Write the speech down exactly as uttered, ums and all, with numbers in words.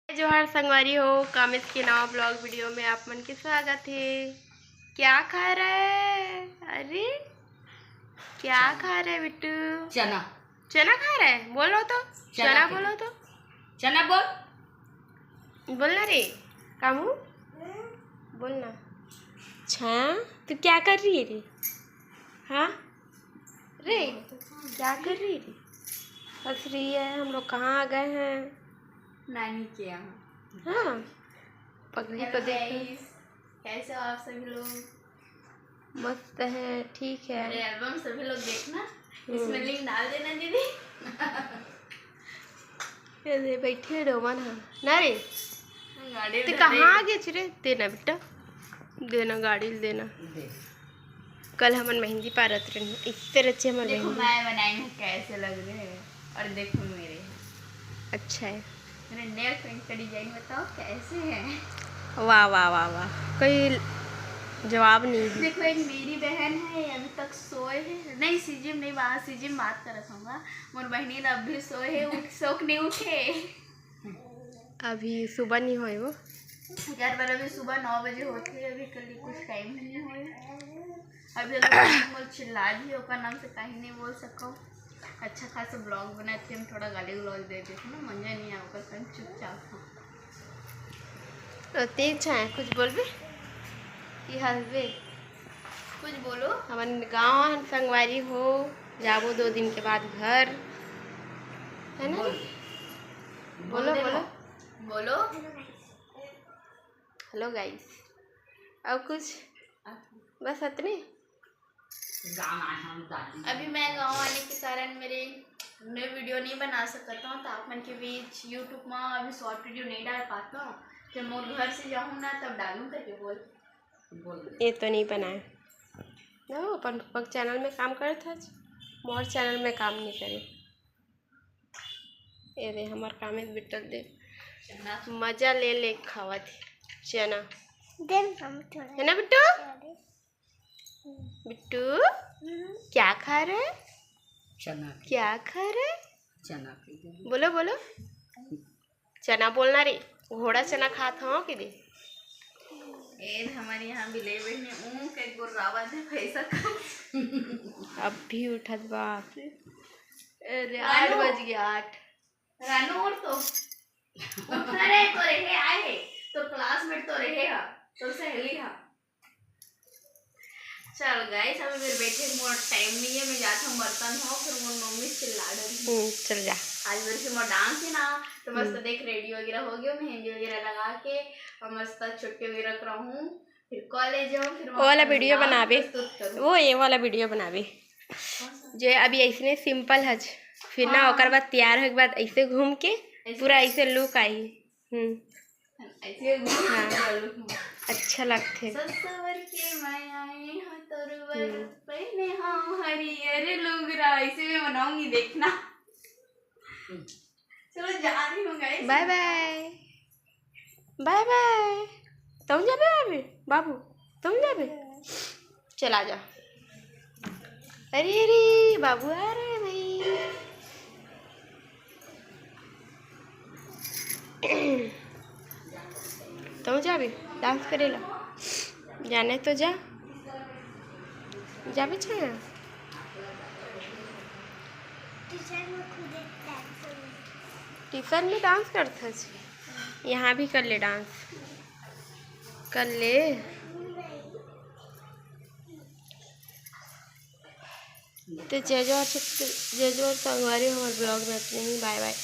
जोहार संगवारी हो, कामेश के नवा ब्लॉग वीडियो में आप मन के स्वागत हे। क्या खा रहा है? अरे, क्या खा रहा है बिट्टू? चना। चना खा रहा है? बोलो तो। चना चना के। बोलो तो। चना बोल। बोलना रे कामू, बोलना। अच्छा, तू क्या कर रही है रे? हाँ रे, क्या कर रही है रे? हंस रही है। हम लोग कहाँ आ गए हैं? नानी के यहाँ। हाँ, पगली को Hello देखो। Guys, कैसे हो आप सभी लोग? मस्त है, ठीक है। मेरे एल्बम सभी लोग देखना, हम्म। इसमें लिंक डाल देना दीदी। ये दे बैठे डोमन है ना रे। गाड़ी ते उधर कहाँ दे। आ गए रे? देना बेटा, देना गाड़ी देना। दे। कल हमन मेहंदी पारत रहन, इतने अच्छे हमर देखो मेहंदी। मैं बनाई हूँ, कैसे लग रहे हैं, और देखो मेरे। अच्छा है। मैंने नेल पेंट का डिजाइन बताओ कैसे है। वाह, वाह, वाह, वाह, कोई जवाब नहीं है। देखो, एक मेरी बहन है, ये अभी तक सोए है, नहीं सीजी में नहीं, वहाँ सीजी में बात करत हूँ, मोर बहनी ला अभी सोए है, उठ, सोक नहीं उठे। अभी सुबह नहीं होए वो। यार, पर अभी सुबह नौ बजे होती है, अभी कल कुछ टाइम नहीं होए। अभी अगर मोर चिल्ला दी, ओकर नाम से कहीं नहीं बोल सको। अच्छा खासा ब्लॉग बनाते हम, थोड़ा गाली गलौज दे देते ना, मजा नहीं आवे, ओकर संग चुपचाप हम। तो तेज छाया कुछ बोलबे कि हंसबे? कुछ बोलो। हमन गाँव हन संगवारी हो, जाबो दो दिन के बाद घर, है ना? बोल। बोलो, बोल दे बोलो। ना। बोलो। हेलो गाइस, और कुछ? बस अतने? गाँव आए हम दादी। अभी मैं गाँव आने के कारण मेरे, मैं वीडियो नहीं बना सकता हूँ, तो आप मन के बीच YouTube में अभी शॉर्ट वीडियो नहीं डाल पाता हूँ। जब मोर घर से जाऊँ ना, तब डालूँ करके बोल। बोल। ये तो नहीं बनाए ना, अपन पग चैनल में काम करत हस, मोर चैनल में काम नहीं करे। ये दे हमर कामेश बिट्टू दे चना। मजा ले ले खावत हे चना। दे ना हम थोड़ा। है ना बिट्टू? अरे। बिट्टू, हम्म। क्या खा रहे? चना के। क्या खा रहे? चना के। बोलो, बोलो। चना बोलना रे। घोड़ा चना खात हव कि दे? ए, हमारे यहाँ बिलाई बहनी ऊँ के गुर्रावा दे पैसा खा। अब भी उठत बा। अरे, आठ रानू। बज गया, आठ। रानू, उठ तो। उठ ना रे, तो रहे आए है। तो क्लासमेट तो रहे हा, तो सहेली हा। चल गाइस, अभी मेरे बैठे मोर टाइम नहीं है, मैं जाता हूँ बर्तन हो, फिर मोर मम्मी चिल्ला डरी। हम्म, चल जा। आज मेरे से मोर डांस ही ना, तो बस हम्म। तो देख रेडी वगैरह हो गया, मेहंदी वगैरह लगा के और मस्त छुट्टी वगैरह कराऊँ, फिर कॉलेज जाऊँ, फिर वो वाला वहाँ वीडियो डांस बनावे। प्रस्तुत करूँ। वो ये वाला वीडियो बनावे। कौन सा? जो अभी ऐसने सिंपल हज, फिर ना हाँ। ओकर बाद तैयार होए के बाद ऐसे घूम के ऐसे? पूरा ऐसे लुक आई। हम्म। ऐसे घूम हाँ। के लुक में। अच्छा लगथे। ससुर के मैं आई हूँ तोर बर, हम्म। पहने हाँ हरियर लुगरा, ऐसे मैं बनाऊंगी, देखना। चलो, जा रही हूँ गाइस। बाय बाय। बाय बाय। तुम जाबे बाबू? बाबू, तुम जाबे? चला जा। अरे रे बाबू, आ रहे भाई। तुम जाबे डांस करे ला? जाने तो जा। जाबे छाया? टीचर में खुदे डांस। टीचर में डांस करथस? यहाँ भी कर ले डांस, कर ले। तो जय जोहार छत्तीस-, जय जोहार संगवारी, हमारे ब्लॉग में इतने ही। बाय बाय।